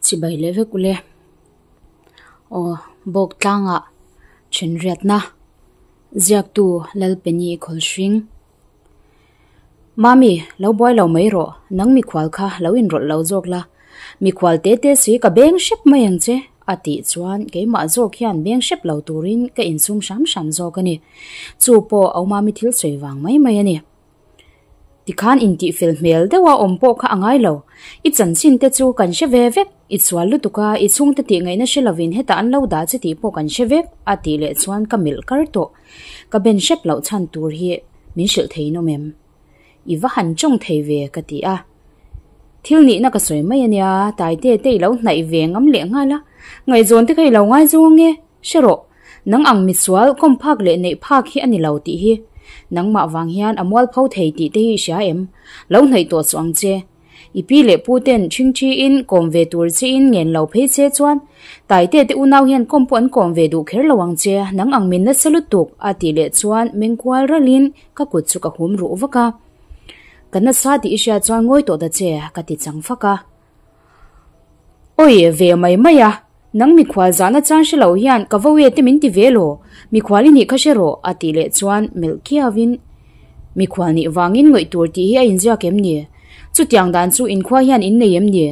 Chibai leh vek ule. Aw bawk tlangah thenriatna ziaktu Lalpeni Khawlhring. Mami, lo buai lo mai rawh, nang mikhual kha lo inrawlh lo zawk la, mikhual te te si ka beng hrep mai ang che, a tih chuan keimah zawk hian beng hrep lo turin ka insum hram hram zawk a ni. Chu pawh au Mami thil sawi vang mai mai a ni. Tikhan intihfel hmel deuha awm pawh kha a ngai lo. I chanchin te chu kan hre ve vek, i sual lutuk a, i chhungte tih ngaihna hre lovin hetah an lo dah che tih pawh kan hre vek, a tih leh chuan ka melh kar tawh. Ka ben hrep loh chhan tur hi min hrilh thei nawm em? I va han tawng thei ve ka ti a. Thil nihna ka sawi mai a nia, Taite te i lo hnaih ve ngam leh nghal a, ngaihzawn te kha i lo ngaizawng ang e, hre rawh. Nang ang misual kawm phak leh neih phak hi a ni lo tih hi. Nangmah vang hian a mual pho thei tih te hi i hria em? Lo hnaih tawh suh ang che. I pi leh pu ten ṭhingṭhiin kawm ve tur chiin ngen lo phei che chuan Taite te unau hian kawm pawh an kawm ve duh kher lo ang che, nang ang min nasa lutuk a tih leh chuan mengkual ralhin ka kut chu ka hum ruh vak a. Ka nasa tih i hriat chuan ngawi tawh ta che ka ti chang fak a. Awi ve mai mai a, nang mikhual zahna chang hre lo hian ka vo e te min ti ve law, mikhual i nih kha hre rawh a tih leh chuan melh kiauin mikhual nih vangin ngawih tur tih hi a inziak em ni? Chutiang dan chu inkhua hian in nei em ni?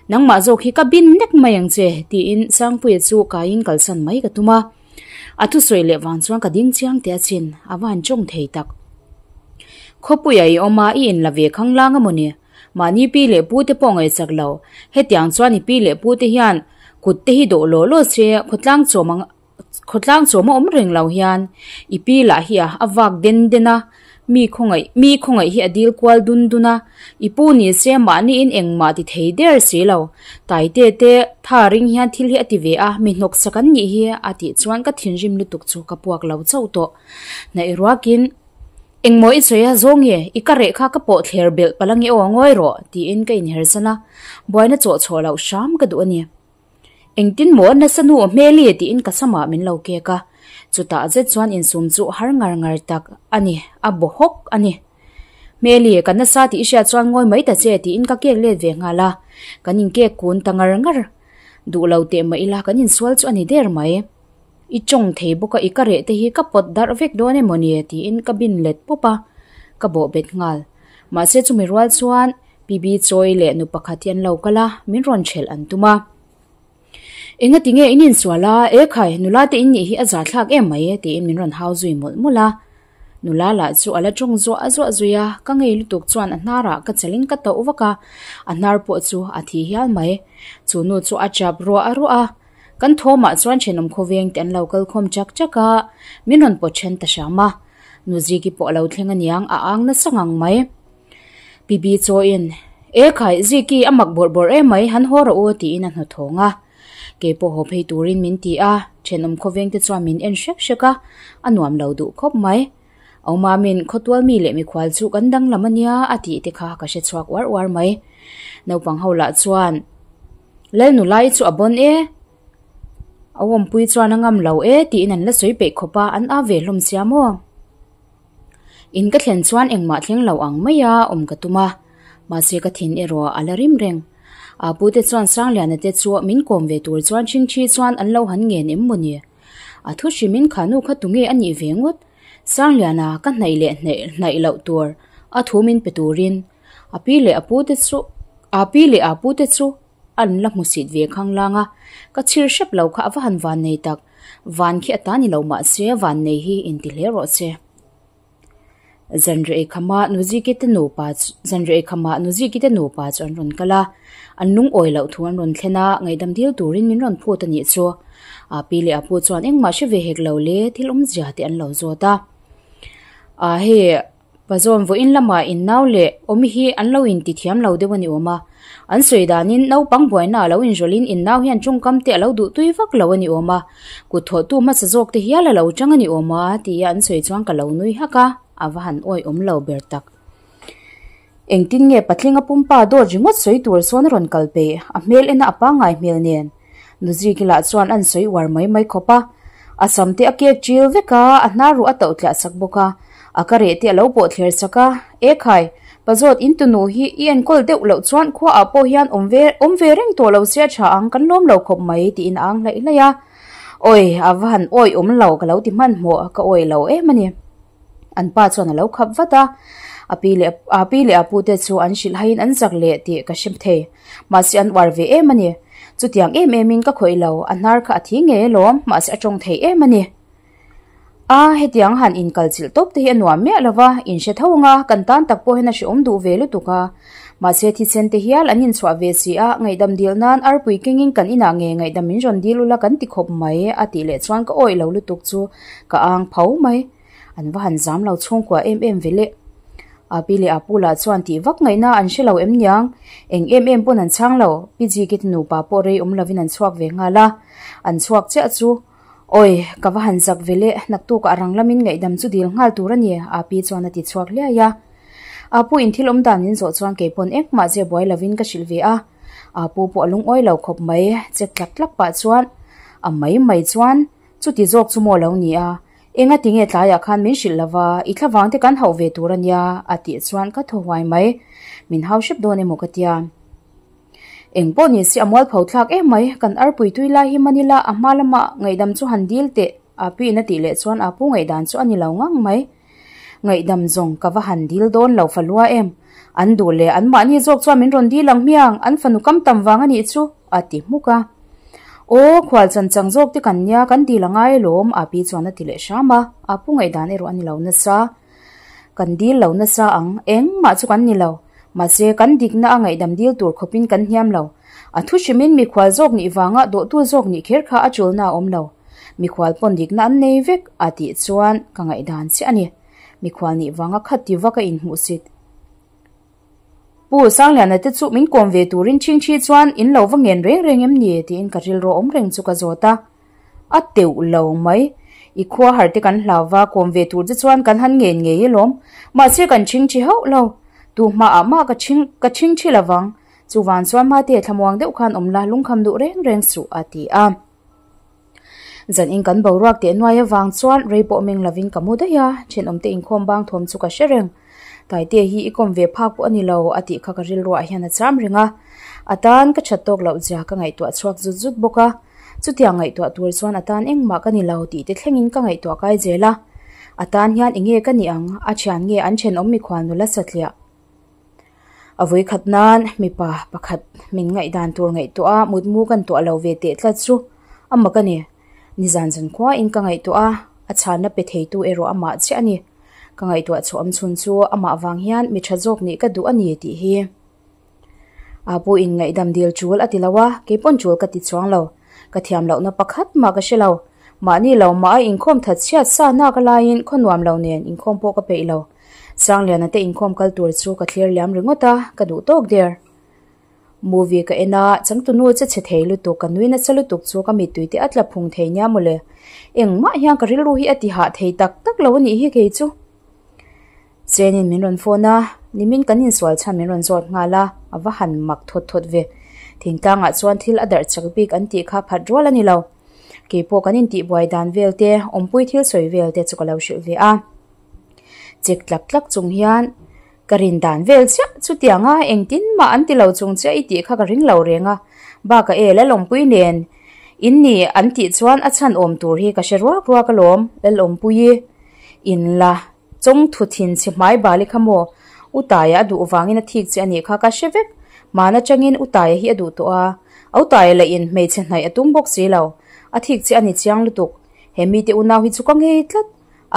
Nangmah zawk hi ka bin nek mai ang che tiin Sangpuia chu kaiin kalsan mai ka tum a. A thusawi leh vang chuan ka ding chiang teh a chin, a va han tawng thei tak. Khawpuia i awm a, i inla ve khanglang a maw ni? Mahni pi leh pu te pawh ngaihsak lo. Hetiang chuan i pi leh pu te hian kut te hi dawh lawh lawh se, khawtlang chawm ang khawtlang chawm a awm reng lo hian i pi lah hi a a vak den den a, mi khawngaih mi khawngaih hi a dil kual dun dun a, i pu ni se mahni in engmah ti thei der si lo. Taite te tha ring hian thil hi a ti ve a, mi hnawksak an nih hi a tih chuan ka thinrim lutuk chu ka puak lo chauh tawh. Hnaih ruakin. Engmaw i sawi a zawng nge? I ka reh kha ka pawh thler belh palh ange aw ngawi rawh tiin ka inher san a, buaina chawh chhuah loh hram ka duh a ni. Engtin maw nasa nu aw hmeli tiin ka samah min lo kek a, chutah zet chuan insum chu har ngar ngar tak a ni, a baw hawk a ni. Hmeli, ka nasa tih i hriat chuan ngawi mai ta che tiin ka kek let ve nghal a, kan inkek kun ta ngar ngar. Duh lo teh mah ila kan insual chu a ni der mai. I tawng thei bawk a, i ka reh te hi ka pawt darh vek dawn emaw ni tiin ka bin let pawp a, ka bawh bet nghal. Mahse chumi rual chuan PB Chawi leh nu pakhat hi an lo kal a, min rawn thelh an tum a. Enga tinge in insual a, e khai, nula te in nih hi a zahthlak em mai tiin min rawn hau zui mawlh mawlh a. Nula lah chu a la tawng zuah zuah zui a, ka ngei lutuk chuan a hnarah ka chalin ka tauh vak a, a hnar pawh chu a thi hial mai. Chu nu chu a chap ruah ruah a. Kan thawmah chuan thenawm khawveng te an lo kal khawm chak chak a, min rawn pawt then ta hram a. Nu Ziki pawh a lo thleng aniang a ang nasa ngang mai. Pi Bi chawiin, E khai, Ziki a mak bawrh bawrh em mai, han haw rawh u tiin a hnawthawng a. Kei pawh haw phei turin min ti a, thenawm khawveng te chuan min en hrek hrek a, a nuam lo duh khawp mai. Aumamin khawtual mi leh mikhual chu kan danglam ania a tih te kha ka hre chhuak uar uar mai. Naupang ho lah chuan, Lal nulai chu a bawn e, a awmpui chuan a ngam lo e tiin an la sawi peih khawp a, an a ve hlawm sia maw? In ka thlen chuan engmah thleng lo ang mai a awm ka tum a, mahse ka thin erawh a la rim reng. A pute chuan Sangliana te chu min kawm ve tur chuan ṭhingṭhi chuan an lo han ngen em maw ni? A thu hrimin kha nu kha tunge a nih ve ngawt? Sangliana ka hnaih leh hnaih hnaih loh tur a thu min pe turin a pi leh a pu te chu a pi leh a pu te chu an la hmu sit ve khanglang a, ka chhir hrep lo kha a va han van nei tak, van khi a ta ni lo mahse van nei hi inti hle rawh se. Zanreh khama Nuziki te nupa chu zanreh khama Nuziki te nupa chu an rawn kal a, an lungawi loh thu an rawn thlen a, ngaihdam dil turin min rawn phut a nih chu. A pi leh a pu chuan engmah hre ve hek lo le thil awmzia te an lo zawt a. A hei Pazawn vawiin lamah in nau leh awmi hi an lo inti thiam lo deuh a ni awm a. An sawi danin naupang buaina a lo inrawlhin in nau hian tawngkam te a lo duh tui vak lo a ni awm a. Kut thawhtu hmasa zawk te hial a lo chang a ni awm a tia an sawi chuan ka lo nui hak a, a va han awi awm lo ber tak. Engtin nge patlinga pumpa dawt ringawt sawi tur sawn a rawn kal peih, a hmel ena a pangngai hmel nen. Nuziki lah chuan an sawi uar mai mai khawp a, a sam te a kek ṭil vek a, a hnar ruh a tauh tliah sak bawk a, a ka reh te a lo pawh thler sak a, E khai! Pazawt in tunu hi i enkawl deuh loh chuan khua ah pawh hian awm ve awm ve reng tawh lo se a tha ang kan lawm lo khawp mai tiin a ang hlaih hlaih a. Awi a va han awi awm lo ka lo ti hmanhmawh ka awi lo em a ni. An pa chuan a lo khap vat a, a pi leh a pi leh a pu te chu an hrilh haiin an zak leh tih ka hre thei. Mahse an uar ve em a ni. Chutiang em em in ka khawih lo, a hnar kha a thi ngei alawm, mahse a tawng thei em a ni. A, hetiang han inkal chilh tawp te hi a nuam miah lo va, in hre tho anga kan tan tak pawh hian a hrehawm duh ve lutuk a. Mahse thisen te hial an inchhuah ve si a, ngaihdam dil nan arpui kengin kan inah nge ngaihdam min rawn dil ula kan ti khawp mai a tih leh chuan ka awih lo lutuk chu ka ang pho mai. An va han zam lo chhungkua em em ve le. Api leh Apu lah chuan tih vak ngaihna an hre lo em niang? Eng em em pawn an chhang lo, Pi Jiki te nupa pawh rei awm lovin an chhuak ve nghal a. An chhuak chiah chu, Awi, ka va han zak ve le, naktukah a rang lamin ngaihdam chu dil nghal tur a ni, Api chuan a ti chhuak hliai a. Apu in thil awm dan min zawh chuan kei pawn engmah zia buai lovin ka hrilh ve a. Apu pawh a lungawi lo khawp mai, chek tlak tlak pah chuan a mai mai chuan chuti zawk chu maw lo ni a, Enga tinge tlaiah khan min hrilh lova, i thlavang te kan hauh ve tur a nia, a tih chuan ka thaw huai mai. Min hau hrep dawn emaw ka tia. Eng pawh ni se a mualpho thlak em mai, kan arpui tui lai hi man ila a hma lamah ngaihdam chu han dil teh, a piin a tih leh chuan a pu ngaihdan chu a ni lo ngang mai. Ngaihdam zawng ka va han dil dawn lo falua em. An duh leh an mahni zawk chuan min rawn dil ang hmiang, an fanu kam tam vang a nih chu, a ti hmuk a. Aw, khual chan chang zawk te kan nia, kan dil a ngai alawm, a pi chuan a ti leh hram a, a pu ngaihdan erawh a ni lo nasa. Kan dil lo nasa ang, engmah chu kan ni lo. Mahse, kan dikna a ngaihdam dil tur khawpin kan hniam lo. A thu hrimin mikhual zawk nih vanga dawhtu zawk nih kher kha a chulna a awm lo. Mikhual pawn dikna an nei vek, a tih chuan ka ngaihdan chiah a ni. Mikhual nih vanga khat ti vak a inhmuhsit. Pu Sangliana te chu min kawm ve turin chhingchhi chuan in lo va ngen reng reng em ni? tiin ka rilru awm reng chu ka zawt a. A teuh lo mai. I khua har te kan hlau va, kawm ve tur che chuan kan han ngen ngei alawm. Mahse kan chhingchhi hauh lo. Tu hmaah mah ka chhing ka chhingchhi lovang. Chuvang chuan mate thlamuang deuh khan awm la, lungkham duh reng reng suh a ti a. Zan in kan boruak teh nuai avang chuan rei pawh meng lovin ka mu daih a, thenawmte inkhawm bang thawm chu ka hre reng. Taite hi i kawm ve phak pawh a ni lo a tih kha ka rilruah hian a cham reng a, a tan ka that tawk loh zia ka ngaihtuah chhuak zut zut bawk a, chutiang ngaihtuah tur chuan a tan engmah ka ni lo tih te thlengin ka ngaihtuah kai zel a, a tan hian enge ka nih ang, a thian nge an thenawm mikhual nula satliah. A vawikhat nan mipa pakhat min ngaihdan tur ngaihtuah a mutmu kan tuah lo ve teh tlat chu a mak a ni. Nizan zan khuain ka ngaihtuah a, a chhanna pe theitu erawh amah chiah a ni. Ka ngaihtuah chhuah awm chhun chu amah vang hian mi tha zawk nih ka duh a ni tih hi. A pu in ngaihdam dil chul a ti lo a, kei pawn chul ka ti chuang lo. Ka thiam lohna pakhat mah ka hre lo. Mahni lo mah a inkhawm that chhiat sa nak laiin khaw nuam lo nen inkhawm pawh ka peih lo. Sangliana te inkhawm kal tur chu ka thlir liam ringawt a, ka duh tawk der. Movie ka en a, changtunu che chhe thei lutuk, ka nui nasa lutuk chu ka mittui te a tla phung thei nia mawle. Engmah hian ka rilru hi a ti hah thei tak tak lo a nih hi kei chu. Chenin min rawn phone a, nimin kan insual chhan min rawn zawt nghal a, a va han mak thawt thawt ve. Thingtlangah chuan thil a darh chak bik an tih kha phat rual a ni lo. Keipawh kan intihbuai dan vel te, awmpui thil sawi vel te chu ka lo hrilh ve a. Chek tlak tlak chung hian ka rin dan vel chiah chutiang a engtin mah an ti lo chung chiah i tih kha ka ring lo reng a bakah e Lalawmpui nen in ni an tih chuan a chhan awm tur hi ka hre ruak ruak alawm Lalawmpuii in la chawng thu thin chhe hmai bali kha maw U Taia a duh vangin a thik che a nih kha ka hre vek mahna changin U Taia hi a duh tawh a Au Taia leh in hmeichhe hnaih a tum bawk si lo a thik che a ni chiang lutuk he mite unau hi chu ka ngei tlat.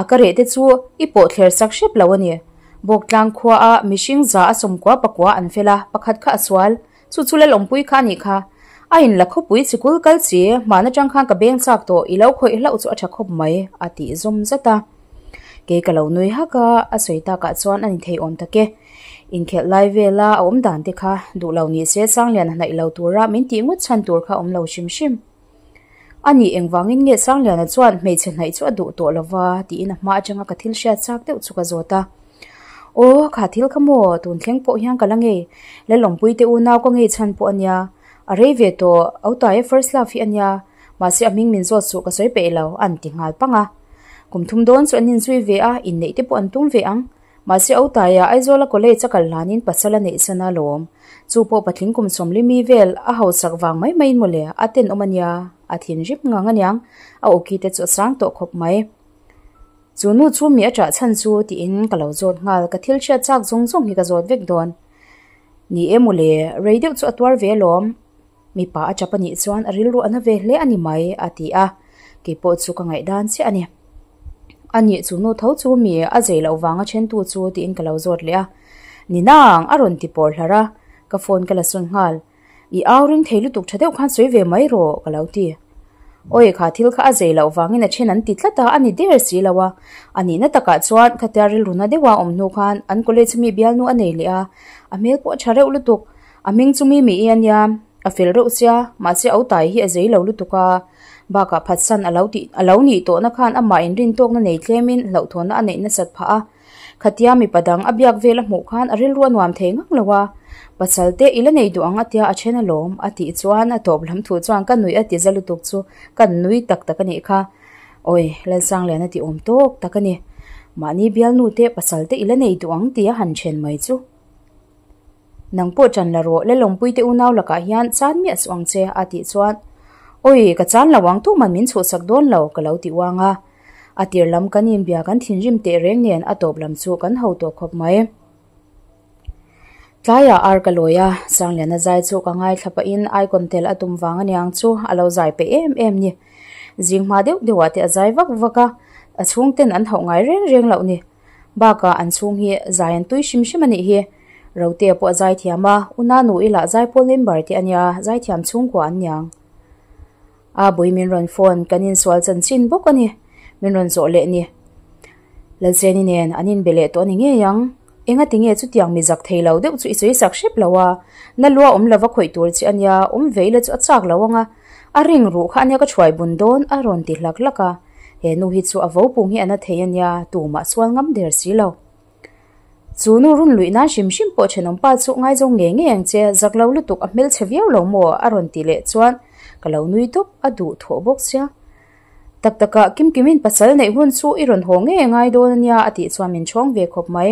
A ka reh te chu i pawh thler sak hrep lo a ni. Bawktlang khua a mihring za a sawmkua pakua an fel a, pakhat kha a sual. Chu chu Lalawmpui kha a nih kha. A in la khawpui chikul kal chi, hman atang khan ka beng chak tawh, i lo khawih hlauh chu a tha khawp mai, a tih zawm zat a. Kei ka lo nui hak a, a sawi takah chuan a ni thei awm tak e. Inkhelh lai vela a awm dan te kha duh lo ni se Sangliana hnaih lo tura min tih ngawt chhan tur kha awm lo hrim hrim. A nih engvangin nge Sangliana chuan hmeichhe hnaih chu a duh tawh lova tiin a hma atanga ka thil hriat chak deuh chu ka zawt a. Aw, kha thil kha maw, tun thleng pawh hian ka la ngei. Lalawmpui te unau ka ngei chhan pawh a nia. A rei ve tawh, Autaia first love hi a nia. Mahse a hming min zawt suh ka sawi peih lo, an ti nghal pang a. Kum thum dawn chu an inzui ve a, inneih te pawh an tum ve ang. Mahse Autaia Aizawla college a kal hlanin pasal a neih san a lawm. Chu pawh patling kum sawmli mi vel a hausak vang mai maiin mawle a tenawm a nia, a thinrim ngang aniang, a awki te chu a sang tawh khawp mai. Chu nu chu mi a ṭah chhan chu tiin ka lo zawt nghal, ka thil hriat chak zawng zawng hi ka zawt vek dawn. Ni e mawle, rei deuh chu a tuar ve alawm. Mipa a ṭap anih chuan a rilru a na ve hle a ni mai, a ti a, kei pawh chu ka ngaihdan chiah a ni. A nih chu nu tho chu mi a zei loh vanga ṭhentu chu tiin ka lo zawt leh a. Ni nang, a rawn ti pawr hlar a, ka phone ka la sawn nghal. I au ring thei lutuk ṭha deuh khan sawi ve mai rawh, ka lo ti. Awi kha thil kha a zei loh vangin a ṭhen an ti tlat a, a ni der si lo a. A nihna takah chuan khatia rilru na deuha awm hnu khan an college mi bialnu a nei leh a, a hmel pawh a ṭha reuh lutuk. A hming chu mi mi i a nia, a fel reuh sia, mahse au tai hi a zei lo lutuk a, bakah phatsan a lo tih a lo nih tawhna khan amah inrin tawkna nei tlemin hlauhthawnna a neih nasat phah a, khatia mipa dang a biak vel a hmuh khan a rilru a nuam thei ngang lo a, pasal te i la nei duh ang a tia a then alawm a tih chuan a tawp lam thu chuan ka nuih a ti za lutuk chu ka nui tak tak a nih kha. Awi, Lalsangliana ti awm tawk tak a ni. Mahni bialnu te pasal te i la nei duh ang tia han then mai chu. Nang pawh ṭan la rawh, Lalawmpuite unau lakah hian chan miah suh ang che, a tih chuan, Awi, ka chan lo ang, tuman min chhuhsak dawn lo, ka lo ti uang a. A tir lam kan inbia kan thinrim teh reng nen a tawp lam chu kan ho tawh khawp mai. Tlaiah ar ka lawi a, Sangliana zai chu ka ngaithla pahin icon tel a tum vang aniang chu a lo zai peih em em ni. Zing hma deuh deuhah te a zai vak vak a, a chhungten an hauh ngai reng reng loh ni. Bakah an chhung hi zai an tui hrim hrim a nih hi. Rotea pawh a zai thiam a, Una nu ila zaipawl member te a nia, zai thiam chhungkua an niang. A bui min rawn phone, kan insual chanchin bawk a ni, min rawn zawh leh ni. Lalcheni nen an inbe leh tawh a ni ngei ang. Enga tinge chutiang mi zak thei lo deuh chu i sawi sak hrep lo a, na lua awm lova khawih tur che a nia, awm ve ila chu a chak lo ang a, a ring ruh kha a nia ka thuai bun dawn a rawn ti hlak hlak a. He nu hi chu a vo pung hi a na thei a nia, tumah sual ngam der si lo. Chu nu run luih nan hrim hrim pawh thenawmpa chu ngaizawng ngei ngei ang che, zak lo lutuk a hmelchhe viau lo maw a rawn ti leh chuan ka lo nui tawp a duh thawh bawk sia. Tak takah Kimkimin pasal neih hun chu i rawn haw ngei ngai dawn a nia a tih chuan min chhawng ve khawp mai.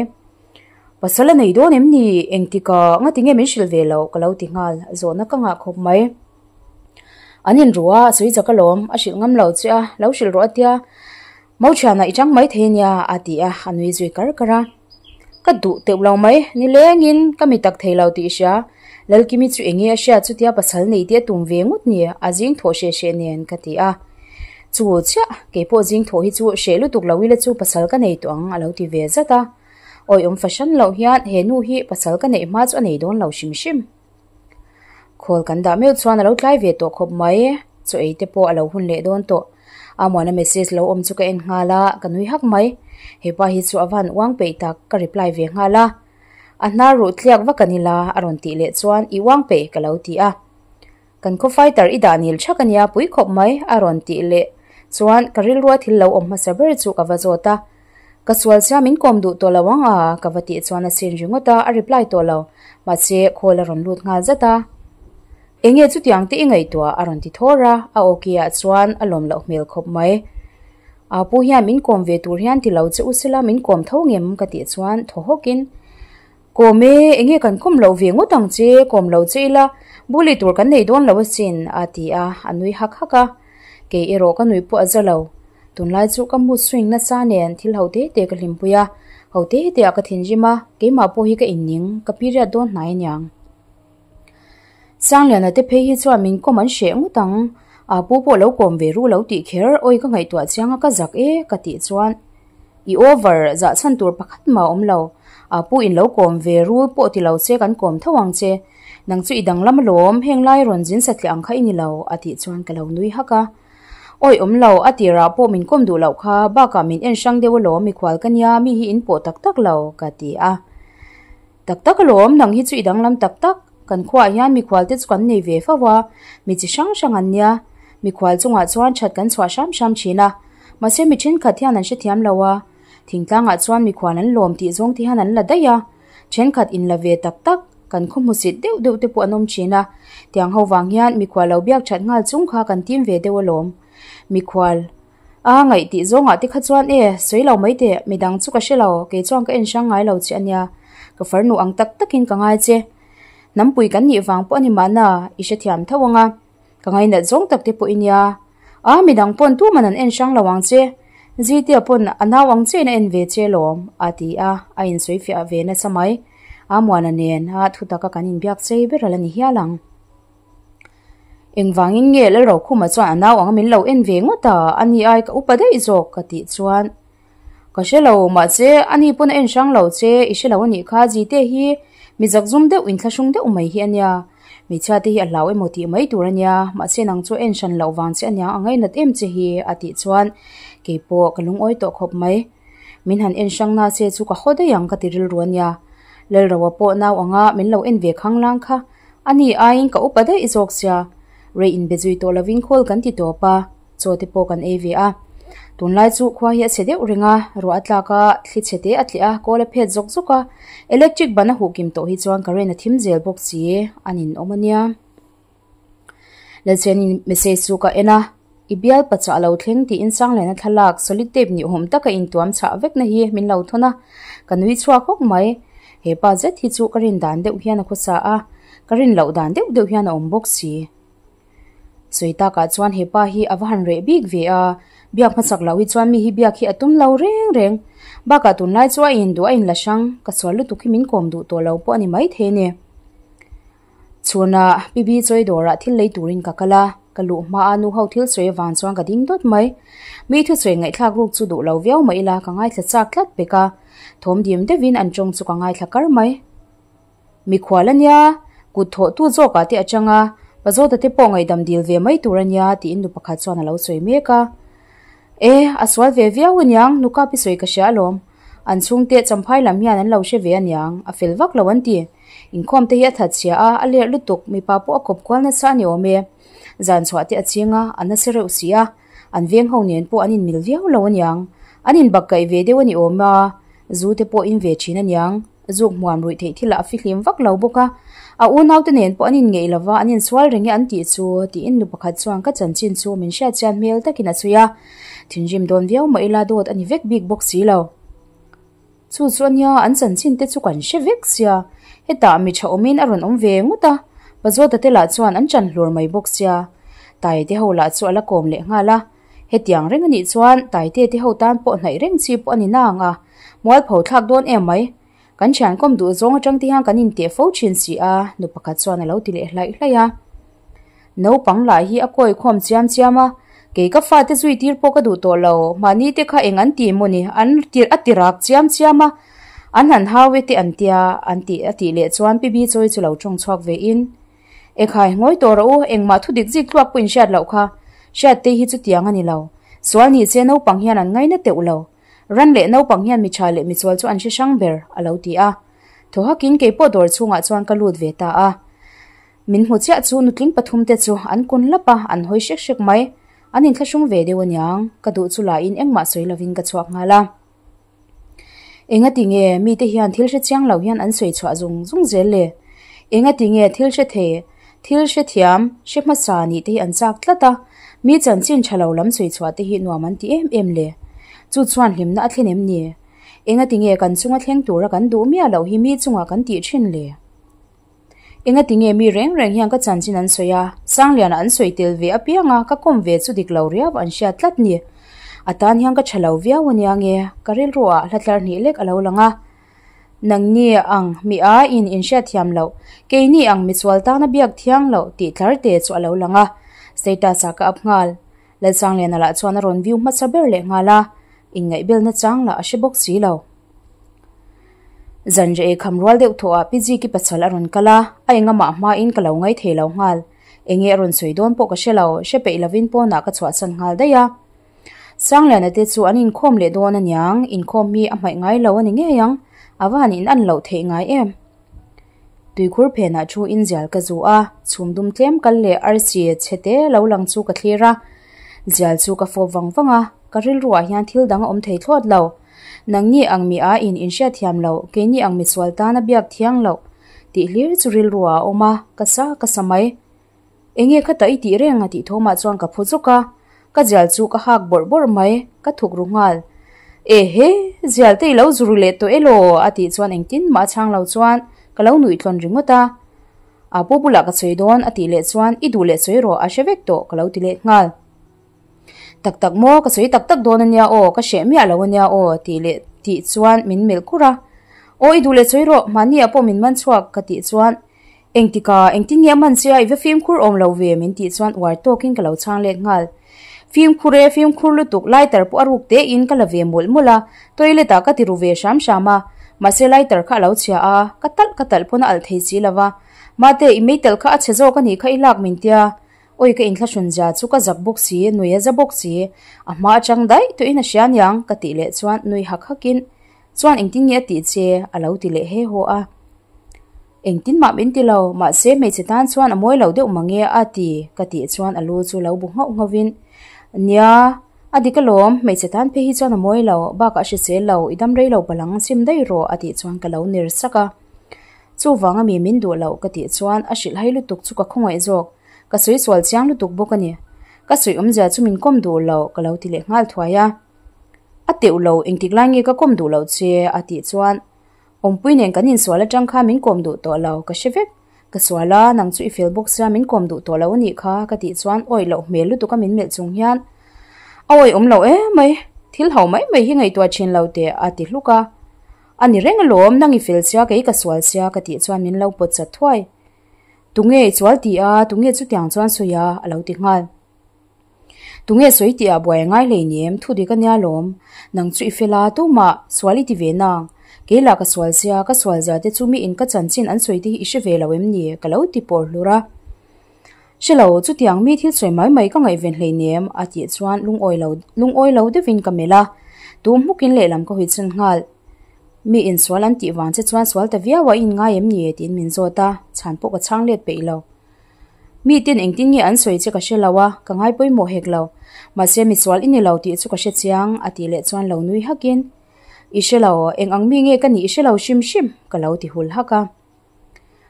Pasal a nei dawn em ni? Engtikah ngati nge min hrilh ve loh ka lo ti nghal, zawhna ka ngah khawp mai. An inru a, a sawi chak alawm, a hrilh ngam lo che a, lo hrilh rawh a tia, Mo thianah i chang mai thei ania a ti a, a nui zui kar kar a. Ka duh teuh lo mai, nilengin ka mi tak thei lo tih i hria, Lalkimi chu enge a hriat chutia pasal nei te a tum ve ngawt ni, a zing thawh hreh hreh nen ka ti a. Chu chiah, keipawh zing thawh hi chu hreh lutuk lo ila chu pasal ka nei tawh ang a lo ti ve zat a. Awiawm fahran loh hian he nu hi pasal ka neih hma chu a nei dawn lo hrim hrim. Khawl kan dah meuh chuan a lo tlai ve tawh khawp mai, chaw ei te pawh a lo hun leh dawn tawh. Amuana message lo awm chu ka en nghal a, ka nui hak mai. Hepa hi chu a van uang peih tak, ka reply ve nghal a. A hnar ruh tliak vak a ni la, a rawn tih leh chuan i uang peih ka lo ti a. Kan khaw fighter i dah nil thak a nia, pui khawp mai, a rawn tih leh chuan ka rilrua thil lo awm hmasa ber chu ka va zawt a. Ka sual sia min kawm duh tawh lo ang a, ka va tih chuan a sin ringawt a, a reply tawh lo. Mahse, call a rawn lut nghal zat a. Enge chutiang te i ngaihtuah? a rawn ti thawr a, a awki ah chuan a lawm loh hmel khawp mai. Aa pu hian min kawm ve tur hian ti lo che u sela min kawm tho ngem? ka tih chuan thaw hawkin, Kawm e, enge kan kawm loh ve ngawt ang che, kawm lo che ila, bully tur kan nei dawn lo asin, a ti a, a nui hak hak a. Kei erawh ka nui pawh a za lo. Tunlai chu ka mood swing nasa nen thil ho te te ka hlimpui a, ho te te ah ka thinrim a, keimah pawh hi ka inning, ka period dawn hnai aniang. Sangliana te phei hi chuan min kawm an hreh ngawt ang, a pu pawh lo kawm ve ru lo tih kher, awi ka ngaihtuah chiang a ka zak e ka tih chuan i over zah chhan tur pakhat mah a awm lo, a pu in lo kawm ve ru pawh ti lo che kan kawm tho ang che, nang chu i danglam alawm heng lai rawn zin satliah ang kha i ni lo a tih chuan ka lo nui hak a. Awi awm lo, a tirah pawh min kawm duh loh kha, bakah min en hrang deuh alawm mikhual ka nia mi hi in pawh tak tak lo ka ti a. Tak tak alawm, nang hi chu i danglam tak tak, kan khuaah hian mikhual te chu kan nei ve fo a, mi chi hrang hrang an nia, mikhual chungah chuan that kan chhuah hram hram thin a, mahse mi thenkhat hian an hrethiam lo a, thingtlangah chuan mikhual an lawm tih zawng te hian an la daih a, thenkhat in la ve tak tak, kan khaw hmusit deuh deuh te pawh an awm thin a, tiang ho vang hian mikhual lo biak that nghal chung kha kan tim ve deuh alawm, mikhual. A ngaih tih zawngah te kha chuan e, sawi lo mai teh, midang chu ka hre lo, kei chuan ka en hrang ngai lo che a nia, ka farnu ang tak takin ka ngai che. Hnampui kan nih vang pawh a ni mahna, i hrethiam tho ang a, ka ngainat zawng tak te pawh i nia. A, midang pawn tuman an en hrang lo ang che, Zitia pawn a nau ang chiahin a en ve che lawm, a ti a, a insawifiah ve nasa mai. A Muana nen a thutaka kan inbiak chei ber a la ni hial ang. Engvangin nge Lalrokhuma chuan a nau anga min lo en ve ngawt a, ani ai ka upa daih zawk ka tih chuan ka hre lo mahse ani pawn a en hrang lo che i hre lo anih kha Zite hi mi zakzum deuh inthlahrung deuh mai hi ania hmeichhia te hi a hlau emaw tih mai tur ania mahse nang chu a en hran loh vang che aniang a ngainat em che hi a tih chuan keipawh ka lungawi tawh khawp mai. Min han en hrang na che chu ka haw daih ang ka ti rilru ania Lalroa pawh nau anga min lo en ve khanglang kha. A ni aiin ka upa daih zawk sia, rei inbe zui tawh lovin call kan ti tawp a, chaw te pawh kan ei ve a. Tunlai chu khua hi a chhe deuh reng a, ruah a tlak a, thli chhe te a tleh a, kawl a phet zawk zawk a, electric ban a huh kim tawh hi chuan current a thim zel bawk si, a ninawm a nia. Lalchhenin message chu ka en a, I bial pachah a lo thleng tiin Sangliana thlalak solid tape ni awm taka intuam chhah vekna hi min lo thawn a, ka nui chhuak hawk mai. He pa zet hi chu ka rin dan deuh hian a khawsa a, ka rin loh dan deuh deuh hian a awm bawk si. Sawi takah chuan he pa hi a va han reh bik ve a, biak hmasak loh hi chuan mi hi biak hi a tum lo reng reng. Bakah tunlai chu a induh a inla hrang, ka sual lutuk hi min kawm duh tawh lo pawh a ni maithei a ni. Chhunah Pi Bi chawi dawrah thil lei turin ka kal a, ka luh hmaa nu ho thil sawi avang chuan ka ding dawt mai. Mi thusawi ngaihthlak ruk chu duh lo viau mah ila ka ngaithla chak tlat pek a, thawm dim deuhin an tawng chu ka ngaithla kar mai. Mikhual a nia, kut thawhtu zawkah te atang a, Pazawta te pawh ngaihdam dil ve mai tur a nia tiin nu pakhat chuan a lo sawi mek a. E, a sual ve viau aniang, nuka pi sawi ka hria alawm. An chhungte Champhai lam hian an lo hre ve aniang, a fel vak lo an ti. Inkhawm te hi a that chhia a, a lerh lutuk, mipa pawh a kawp kual nasa a ni awm e. Zan chhuah te a ching a, a nasa reuh si a, an veng ho nen pawh an inmil viau lo aniang. An inbak kaih ve deuh a ni awm a, zu te pawh in ve thin aniang. Zuk hmuam ruih theih thil ah a fihlim vak lo bawk a, a unau te nen pawh an inngeih lova, an insual reng e an tih chu, tiin nu pakhat chuan ka chanchin chu min hriatchian hmel takin a chhui a. Thinrim dawn viau mah ila dawt a ni vek bik bawk si lo. Chu chu ania an chanchin te chu kan hre vek sia, hetah mi tha awmin a rawn awm ve ngawt a, Pazawta te lah chuan an ṭan hlur mai bawk sia, Taite ho lah chu a la kawm leh nghal a, hetiang reng anih chuan Taite te ho tan pawh hnaih reng chi pawh a ni nang a, mualpho thlak dawn em mai, kan thian kawm duh zawng atang te hian kan inteh fo thin si a, nu pakhat chuan a lo ti leh hlaih hlaih a. Naupang lah hi a kawi khawm chiam chiam a, kei ka fate zui tir pawh ka duh tawh lo, mahni te kha eng an ti maw ni, an a ti rak chiam chiam a, an han hau e te an tia an tih a tih leh chuan Pi Bi chawi chu lo tawng chhuak ve in, Ekhai, ngawi tawh rawh u, engmah thu dik zik tluak pawh in hriat loh kha, Hriattei hi chutiang a ni lo, sual ni se naupang hian an ngaina teuh lo, ran leh naupang hian mi tha leh mi sual chu an hre hrang ber, a lo ti a. Thaw hakin kei pawh dawr chhungah chuan ka lut ve ta a. Min hmu chiah chu nutling pathum te chu an kun lap a, an hawi hrek hrek mai. An inthlahrung ve deuh aniang, ka duh chu lahin engmah sawi lovin ka chhuak nghal a. Engati nge mite hian thil hre chiang lo hian an sawi chhuah zung zung zel le? Engati nge thil hre thei, thil hre thiam, hre hmasa nih te hi an chak tlat a, mi chanchin tha lo lam sawi chhuah te hi nuam an ti em em le? Chu chuan hlimna a thlen em ni? Engati nge kan chunga thleng tura kan duh miah loh hi mi chungah kan tih thin le? Engati nge mi reng reng hian ka chanchin an sawi a, Sangliana an sawi tel ve apiang a, ka kawm ve chu dik lo riau an hriat tlat ni. A tan hian ka tha lo viau ania nge, ka rilru ah hla tlar hnih lek a lo lang a. Nangni ang mi a in inhriat thiam loh, keini ang misual tana biak thiang loh tih tlar te chu a lo lang a. Status ah ka up nghal. Lalsangliana lah chuan a rawn view hmasa ber leh nghal a, inngaihbelna chang lah a hre bawk si lo. Zan reh kham rual deuh thawh ah Pi Ziki pasal a rawn kal a, a engamah hmain ka lo ngai thei lo nghal. Enge a rawn sawi dawn pawh ka hre lo, hre peih lovin pawnah ka chhuahsan nghal daih a. Sangliana te chu an inkhawm leh dawn aniang, inkhawm hi a hmaih ngai lo a ni ngei ang, a va han in an loh theih ngai em. Tuikhur phenah thu in zial ka zu a, chhum dum tlem kal leh arsi chhe te lo lang chu ka thlir a, zial chu ka fawp vang vang a, ka rilruah hian thil dang a awm thei thlawt lo. Nangni ang mi a in inhriat thiam loh, keini ang misual tana biak thiang loh tih hlir chu rilruah a awm a, ka sa ka sa mai. Enge kha ta i tih reng a tih thawmah chuan ka phu zuk a, Ka zial chu ka hak bawrh bawrh mai, ka thuk ru nghal. Ehe, zial te i lo zu ru leh tawh elaw? a tih chuan engtin mah a chhang lo chuan ka lo nuih tlawn ringawt a. A pu bulah ka sawi dawn a tih leh chuan i duh leh sawi rawh a hre vek tawh ka lo ti leh nghal. Tak tak maw, ka sawi tak tak dawn ania aw, ka hreh miah lo ania aw tih leh tih chuan min melh kur a. Aw i duh leh sawi rawh, mahni ah pawh min man chhuak ka tih chuan Engtika, engtin nge a man che a, i va fimkhur awm lo ve min tih chuan uar tawkin ka lo chhang let nghal. Fimkhur e, fimkhur lutuk, lighter pawh a ruk te in ka la ve mawlh mawlh a, toilet ah ka ti ru ve hram hram a, mahse lighter kha a lo chhia a, ka talh ka talh pawn a alh thei si lo va. Mate, i meitalh kha a chhe zawk a nih kha i lak min tia. Awi ka inthlahrun zia chu ka zak bawk si, nui a za bawk si, a hma atang daih tawhin a hria niang ka tih leh chuan nui hak hakin chuan engtin nge a tih che a lo ti leh he haw a. Engtin mah min ti lo, mahse hmeichhe tan chuan a mawi lo deuh mange a ti ka tih chuan a lu chu lo bu nghauh nghauhin Nia, a dik alawm, hmeichhe tan phei hi chuan a mawi lo, bakah hrisel lo, i dam rei lo palang sim daih rawh a tih chuan ka lo ner sak a. Chuvang ami min duh loh ka tih chuan a hrilh hai lutuk chu ka khawngaih zawk, ka sawi sual chiang lutuk bawk a ni. Ka sawi awmzia chu min kawm duh loh ka lo ti leh nghal thuai a. A teuh lo, engtik lai nge ka kawm duh loh che a tih chuan Awmpui nen kan insual atang kha min kawm duh tawh lo, ka hre vek. Ka sual a, nang chu i fel bawk sia min kawm duh tawh lo a nih kha ka tih chuan awih loh hmel lutuk a min melh chung hian a awih awm lo emai, thil ho mai mai hi ngaihtuah thin lo teh a ti hluk a. A ni reng alawm, nang i fel sia kei ka sual sia ka tih chuan min lo pawt chat thuai. Tunge i sual tih a, tunge chutiang chuan sawi a, a lo ti nghal. Tunge sawi tih ah buai a ngai hleinem, thu dik a nia lawm. Nang chu i fel a, tumah sual i ti ve nang. Kei lah ka sual sia, ka sual zia te chu mi in ka chanchin an sawi te hi i hre ve lo em ni? Ka lo ti pawr hlur a. Hre lo, chutiang mi thil sawi mai mai ka ngaihven hleinem, a tih chuan lungawi lo lungawi lo deuhin ka melh a. Tu hmukin lehlam ka hawi chhan nghal. Mi in sual an tih vang che chuan sual ta viau a i inngai em ni? tiin min zawt a, chhan pawh ka chhang let peih lo. Mi ten engtin nge an sawi che ka hre lo a, ka ngai pawimawh hek lo. Mahse mi sual i ni lo tih chu ka hre chiang, a tih leh chuan lo nui hakin, I hre lo, eng ang mi nge ka nih i hre lo hrim hrim, ka lo ti hul hak a.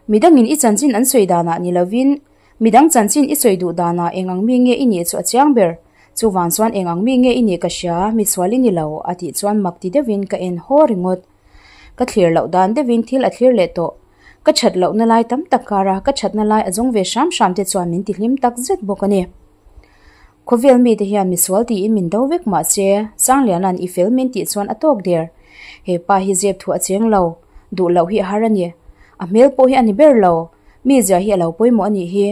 Midangin i chanchin an sawi danah ni lovin, midang chanchin i sawi duh danah eng ang mi nge i nih chu a chiang ber. Chuvang chuan eng ang mi nge i nih ka hria, mi sual i ni lo, a tih chuan mak ti deuhin ka en haw ringawt. Ka thlir loh dan deuhin thil a thlir leh tawh. Ka that lohna lai tam tak kara ka thatna lai a zawng ve hram hram te chuan min tihlim tak zet bawk a ni. Khawvel mite hian misual tiin min do vek mah se, Sangliana'n i fel min tih chuan a tawk der. He pa hi zep thu a cheng lo, duh loh hi a har a ni. A hmel pawh hi a ni ber lo, mi zia hi a lo pawimawh a nih hi.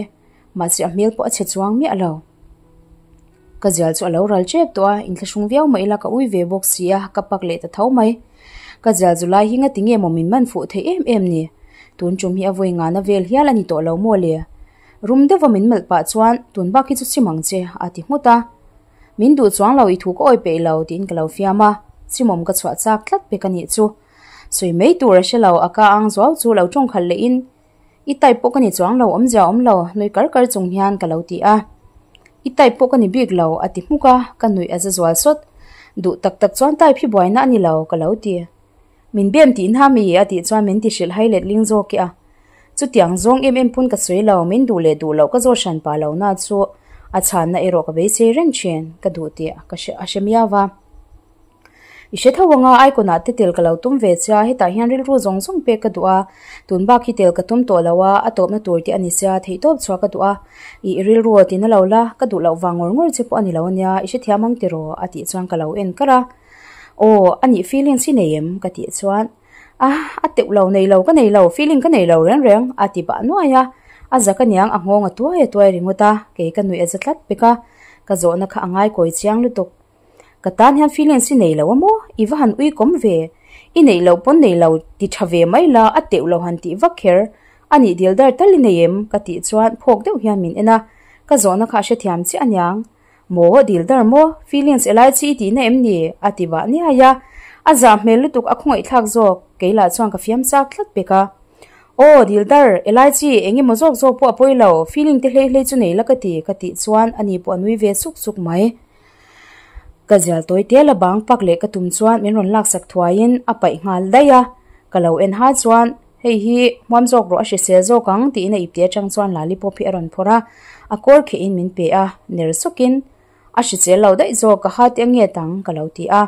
Mahse a hmel pawh a chhe chuang miah lo. Ka zial chu a lo ral tep tawh a, inthlahrung viau mah ila ka ui ve bawk si a, ka pak leh ta tho mai. Ka zial zu lai hi ngati nge maw min man fuh theih em em ni? Tun tum hi a vawi ngana vel hial a ni tawh lo maw le? Rum deuha min melh pah chuan, Tun bak hi chu chim ang che, a ti nghut a. Min duh chuang lo i thu ka awi peih lo, tiin ka lo fiam a. Chimawm ka chhuah chak tlat pek a nih chu. Sawi mai tur a hre lo, a ka ang zuau chu lo tawngkhalh lehin, I type pawh ka ni chuang lo, awmzia awm lo, nui kar kar chung hian ka lo ti a. I type pawh ka ni bik lo, a ti hmuk a, ka nuih a za zual sawt. Duh tak tak chuan type hi buaina a ni lo, ka lo ti. Min bem tih hna mi a tih chuan min ti hrilh hai let ling zawk e a. Chutiang zawng em em pawn ka sawi lo, min duh leh duh loh ka zawt hran pah lo na chu a chhanna erawh ka beisei reng thin, ka duh tih ka hre a hre miau va. I hre tho anga icon ah te tel ka lo tum ve che a, hetah hian rilru zawng zawng pek ka duh a, tun bak hi tel ka tum tawh lo a, a tawpna tur te a ni sia, theihtawp chhuah ka duh a, ih rilru a tina lo la, ka duh loh vang ngawr ngawr che pawh a ni lo ania, i hrethiam ang tiraw a tih chuan ka lo en kar a. Aw, a nih feelings hi nei em? ka tih chuan, A, a teuh lo, nei lo, ka nei lo, feeling ka nei lo reng reng, a ti bah nuai a. A zak aniang a nghawng a tuai a tuai ringawt a, kei ka nuih a za tlat pek a, ka zawhna kha a ngai kawi chiang lutuk. Ka tan hian feelings hi nei lo a maw? I va han ui kawm ve. I neih loh pawn nei lo ti tha ve mai la, a teuh lo han tih vak kher. A nih dil dar tal i nei em? ka tih chuan phawk deuh hian min en a, ka zawhna kha a hrethiam chiah aniang. Maw, dil dar maw? Feelings elai chi i tihna em ni? a ti vah niai a. A zah hmel lutuk a khawngaihthlak zawk, kei lah chuan ka fiam chak tlat pek a. Aw, dil dar, elai chi, eng emaw zawk zawk pawh a pawi lo, feeling te hlei hlei chu nei la ka ti, ka tih chuan ani pawh a nui ve suk suk mai. Ka zial tawi te la bang pak leh ka tum chuan min rawn laksak thuaiin a paih nghal daih a, ka lo en ha chuan hei hi hmuam zawk rawh a hrisel zawk ang tiin a ipte atang chuan lollipop hi a rawn phawrh a, a kawl khehin min pe a, ner sukin. A hrisel lo daih zawk ka ha te a nget ang ka lo ti a.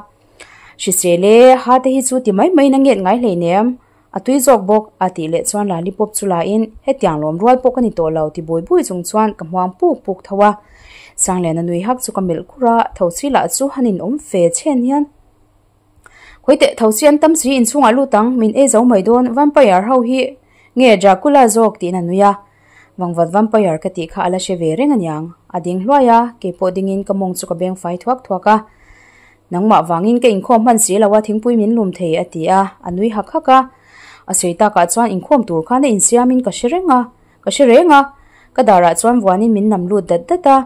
Hrisel e, ha te hi chu ti mai maiin a nget ngai hleinem, a tui zawk bawk a tih leh chuan lollipop chu la in hetiang lawm rual pawh ka ni tawh lo ti bui bui chung chuan ka hmuang puk puk tho a. Sangliana nui hak chu ka melh kur a, thosi lah chu han in awm fe chhen hian. Khawiteh thosi an tam si inchhungah lut ang, min ei zo mai dawn, vampire ho hi nge Dracula zawk tiin a nui a. Vangvat vampire ka tih kha a la hre ve reng aniang. A ding hluai a, keipawh dingin ka mawng chu ka beng fai thuak thuak a. Nangmah vangin ka inkhawm hman si lo a, thingpui min lum thei a ti a, a nui hak hak a. A sawi takah chuan inkhawm tur khan a insiamin ka hre reng a, ka hre reng a. Ka darah chuan vuanin min nam lut dat dat a.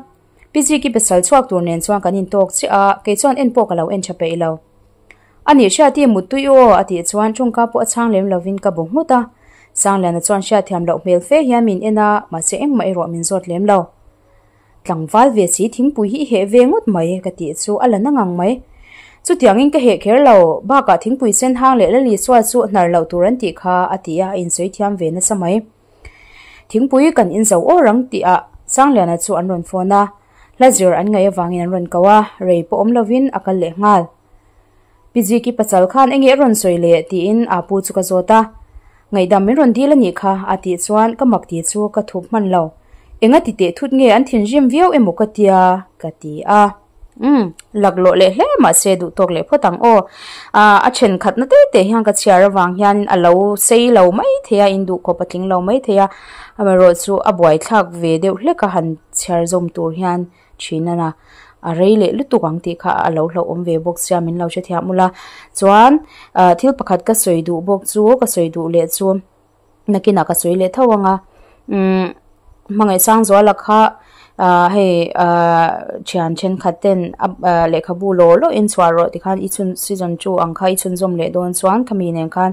Pi Ziki pasal chhuak tur nen chuan kan intawk chiah a, kei chuan en pawh ka lo en tha peih lo. A nih hriati muttui aw a tih chuan tawngka pawh a chhang lem lovin ka bu nghut a. Sangliana chuan hriatthiam loh hmel fe hian min en a, mahse engmah erawh min zawt lem lo. Tlangval ve si thingpui hi i heh ve ngawt mai ka tih chu a la na ngang mai. Chutiangin ka heh kher lo, bakah thingpui sen hang leh Lalisua chu hnar loh tur an tih kha a ti a, a insawi thiam ve nasa mai. Thingpui kan in zo awr ang tih ah Sangliana chu an rawn phone a, hla zir an ngaih avangin an rawn ko a, rei pawh awm lovin a kal leh nghal. Pi Ziki pasal khan enge a rawn sawi leh tiin aa pu chu ka zawt a, ngaihdam min rawn dil a nih kha a tih chuan ka mak tih chu ka thup hman lo. Enga ti teh thut nge an thinrim viau emaw ka tia ka ti a. Umm, laklawh leh hle mahse duh tawk leh phawt ang aw. Ahh a thenkhatna te te hian ka chhiar avang hianin a lo sei lo mai thei a, in duh khawp a tling lo mai thei a. Amaherawh chu a buaithlak ve deuh hlek a han chhiar zawm tur hian thin a na. A rei leh lutuk ang tih kha a lo hlauhawm ve bawk sia min lo hrethiam ula. Chuan ahh thil pakhat ka sawi duh bawk chu ka sawi duh leh chu. Nakinah ka sawi leh tho ang a, umm hmangaih Sangzuala kha ah hei ah thian thenkhat ten a lehkhabu law law in chhuah rawh tikhan i chhun season two ang kha i chhunzawm leh dawn chuan khami nen khan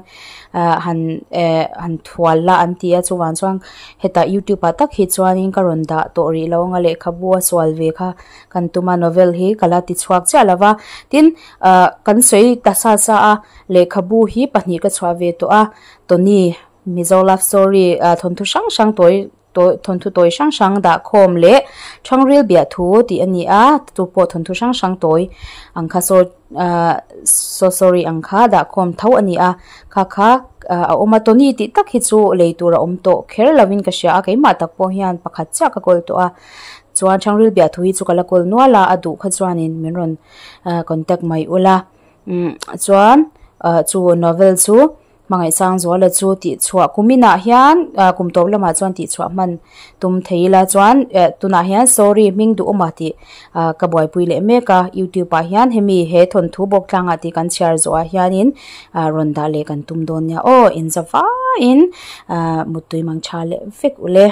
ah han eh han thual la an ti a chuvang chuan hetah youtube ah tak hi chuanin ka rawn dah tawh rih lo ang a lehkhabu a sual ve kha kan tum a novel hi ka la ti chhuak chiah lo va tin ah kan sawi ta sa sa a lehkhabu hi pahnih ka chhuah ve tawh a. Tony, Mizo love story thawnthu hrang hrang tawi tawi thawnthu tawi hrang hrang dah khawm leh Thangril biah thu tih a ni a, chu pawh thawnthu hrang hrang tawi ang kha saw ahh saw story ang kha dah khawm tho a ni a, kha kha a awm a, Tony tih tak hi chu lei tur a awm tawh kher lovin ka hria a, keimah tak pawh hian pakhat chiah ka kawl tawh a, chuan Thangril biah thu hi chu ka la kawl nual a, a duh kha chuanin min rawn contact mai ula, umm chuan ah chu novel chu. Hmangaih Sangzuala chu tihchhuah kuminah hian ah kum tawp lamah chuan tihchhuah hman tum thei ila chuan eh tunah hian sorry hming duhawma tih ah ka buaipui leh mek a youtube ah hian hemi he thawnthu bawk tlangah tih kan chhiar zawhah hianin ah rawn dah leh kan tum dawn nia aw inza vaiin ah muttui mang tha leh vek ule.